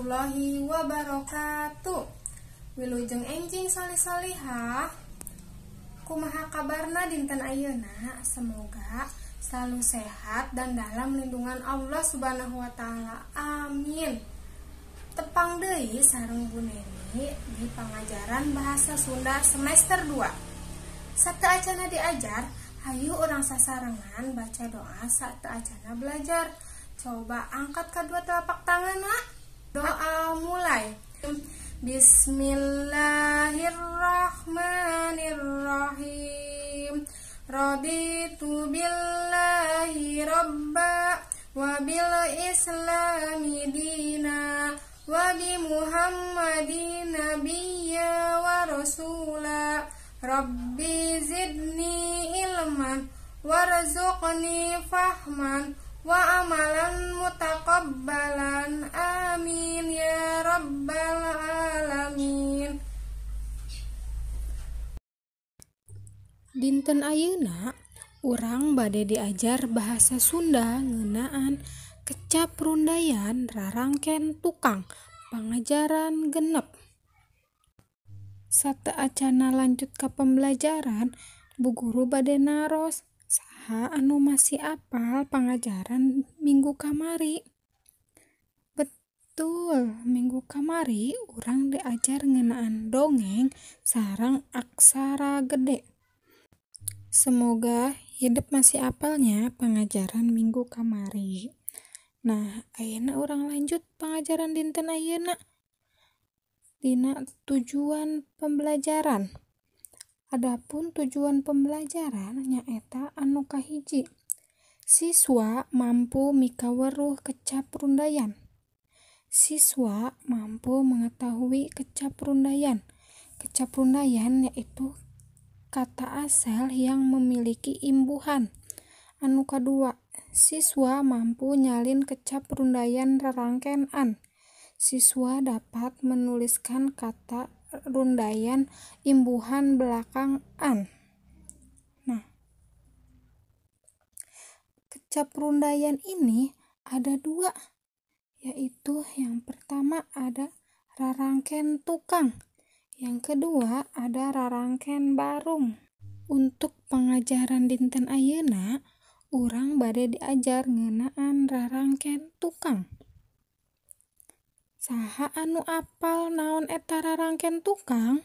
warahmatullahi wabarakatuh. Wilujeng enjing soleh-solihah. Kumaha kabarna dinten ayeuna? Semoga selalu sehat dan dalam lindungan Allah Subhanahu wa taala. Amin. Tepang deui sareng Bu Neni di pangajaran Bahasa Sunda semester 2. Sateuacana diajar, hayu urang sasarengan baca doa sateuacana belajar. Coba angkat kedua telapak tangan, nak. Doa mulai. Bismillahirrahmanirrahim. Raditu billahi robba wa bil islami dina wa bi muhammadin nabiyya wa rasula. Rabbi zidni ilman warzuqni fahman wa amalan mutaqabbalan, amin ya rabbal alamin. Dinten ayeuna urang bade diajar bahasa Sunda ngeunaan kecap rundayan rarangken tukang pangajaran 6. Sateuacana lanjut ka pembelajaran, Bu Guru bade naros saha anu masih apal pangajaran minggu kamari. Betul, minggu kamari urang diajar ngeunaan dongeng sareng aksara gede. Semoga hidup masih apalnya pangajaran minggu kamari. Nah, ayeuna urang lanjut pangajaran dinten ayeuna. Dina tujuan pembelajaran. Adapun tujuan pembelajaran nyaeta anu kahiji, siswa mampu mikaweruh kecap rundayan. Siswa mampu mengetahui kecap rundayan. Kecap rundayan yaitu kata asal yang memiliki imbuhan. Anu kadua, siswa mampu nyalin kecap rundayan rarangken an. Siswa dapat menuliskan kata rundayan imbuhan belakang an. Nah, kecap rundayan ini ada dua, yaitu yang pertama ada rarangken tukang, yang kedua ada rarangken barung. Untuk pengajaran dinten ayeuna, urang bade diajar ngeunaan rarangken tukang. Saha anu apal naon eta rarangken tukang?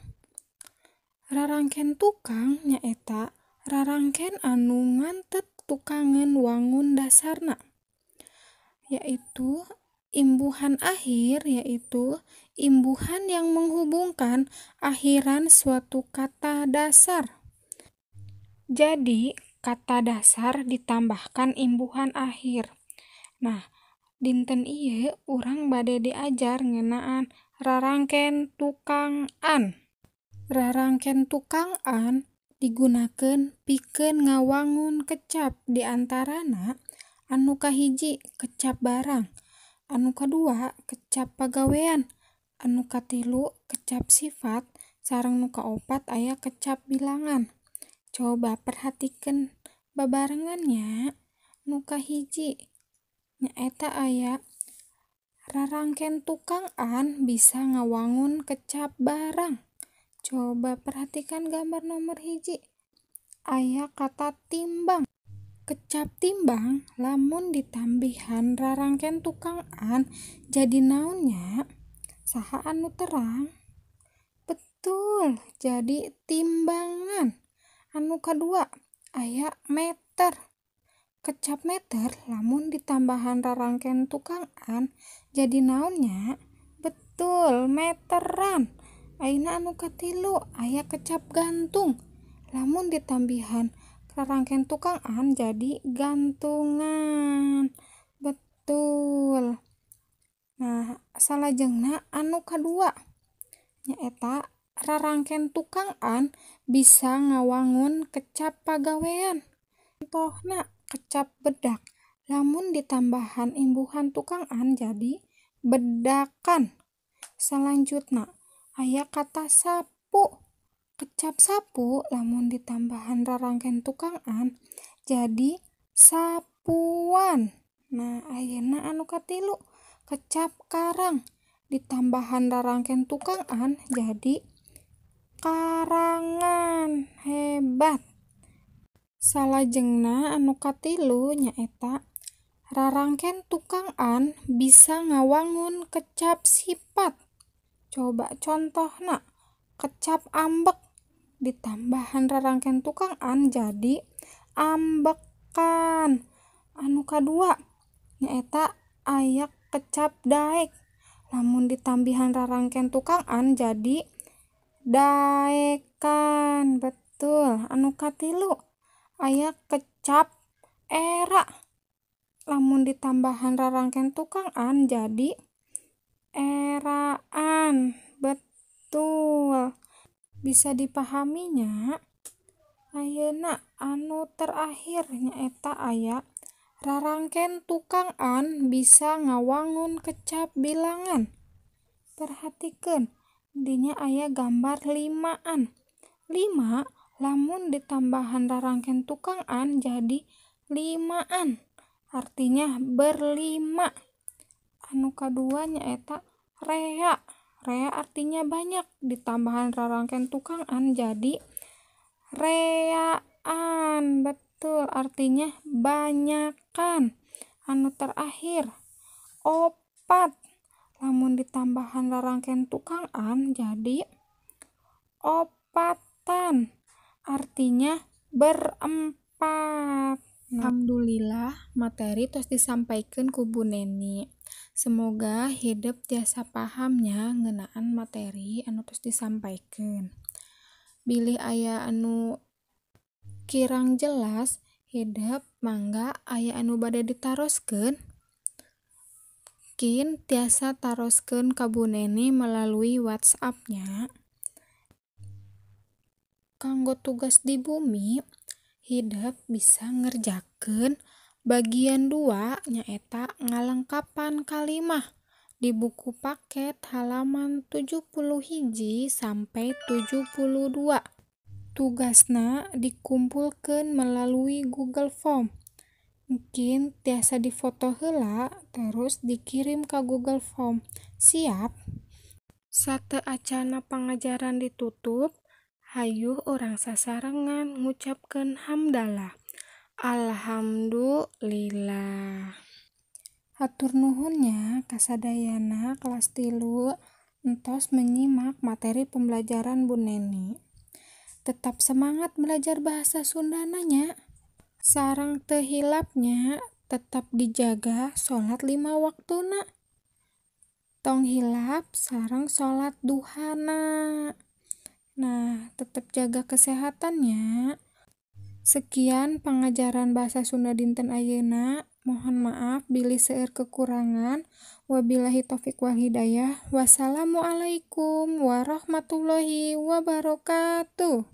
Rarangken tukang nyaeta rarangken anu ngantet tukangeun wangun dasarna, yaitu imbuhan akhir, yaitu imbuhan yang menghubungkan akhiran suatu kata dasar. Jadi, kata dasar ditambahkan imbuhan akhir. Nah, dinten ieu urang bade diajar ngeunaan rarangken tukang an. Rarangken tukang an digunakeun pikeun ngawangun kecap, diantarana anu kahiji kecap barang, anu kadua kecap pagawean, anu katilu kecap sifat, sareng nu kaopat aya kecap bilangan. Coba perhatikeun babarengannya. Nu kahiji nyaeta aya rarangken tukang an bisa ngawangun kecap barang. Coba perhatikan gambar nomor 1. Aya kata timbang. Kecap timbang lamun ditambihan rarangken tukang an jadi naonnya? Saha anu terang? Betul, jadi timbangan. Anu kadua aya meter. Kecap meter lamun ditambahan rarangken tukang an jadi naonnya? Betul, meteran. Ayeuna anu katilu aya kecap gantung. Lamun ditambihan rarangken tukang an jadi gantungan. Betul. Nah, salajengna anu kadua nyaeta rarangken tukang an bisa ngawangun kecap pagawean. Contohna kecap bedak, lamun ditambahan imbuhan tukang an jadi bedakan. Selanjutna aya kata sapu. Kecap sapu lamun ditambahan rarangken tukang an jadi sapuan. Nah, ayeuna anu katilu, kecap karang. Ditambahan rarangken tukang an jadi karangan. Hebat. Salajengna anu katilu nyaeta rarangken tukang an bisa ngawangun kecap sifat. Coba contohna, kecap ambek ditambahan rarangken tukang an jadi ambekan. Anu kadua nyaeta aya kecap daek, lamun ditambihan rarangken tukang an jadi daekan. Betul. Anu katilu aya kecap era, lamun ditambahan rarangken tukang an jadi eraan. Betul. Bisa dipahaminya. Ayeuna anu terakhir nyaeta aya rarangken tukang an bisa ngawangun kecap bilangan. Perhatikeun, dinya aya gambar limaan. 5 lamun ditambahan rarangken tukang an jadi limaan, artinya berlima. Anu kadua nyaeta rea. Rea artinya banyak, ditambahan rarangken tukang an jadi reaan. Betul, artinya banyakan. Anu terakhir opat, lamun ditambahan rarangken tukang an jadi opatan, artinya berempat. Alhamdulillah materi tos disampaikan ku Bu Neni. Semoga hidep tiasa pahamnya ngeunaan materi anu tos disampaikan. Bilih aya anu kirang jelas, hidep mangga aya anu bade ditaroskeun. Mungkin tiasa taroskeun ka Bu Neni melalui WhatsApp-nya. Kanggo tugas di bumi, hidep bisa ngerjakeun bagian 2 nyaeta ngalengkapan kalimah di buku paket halaman 71 sampai 72. Tugasna dikumpulkeun melalui Google Form. Mungkin tiasa difoto heula terus dikirim ke Google Form. Siap? Sateuacanna pangajaran ditutup, hayu urang sasarengan ngucapkeun hamdalah. Alhamdulillah. Hatur nuhun nya kasadayana kelas 3 entos menyimak materi pembelajaran Bu Neni. Tetap semangat belajar bahasa Sundana nya. Sareng teu hilapnya tetap dijaga salat 5 waktuna. Tong hilap sareng salat duhana. Nah, tetap jaga kesehatannya. Sekian pangajaran bahasa Sunda dinten ayeuna. Mohon maaf bilih seueur kekurangan. Wabillahi taufik wal hidayah. Wassalamualaikum warahmatullahi wabarakatuh.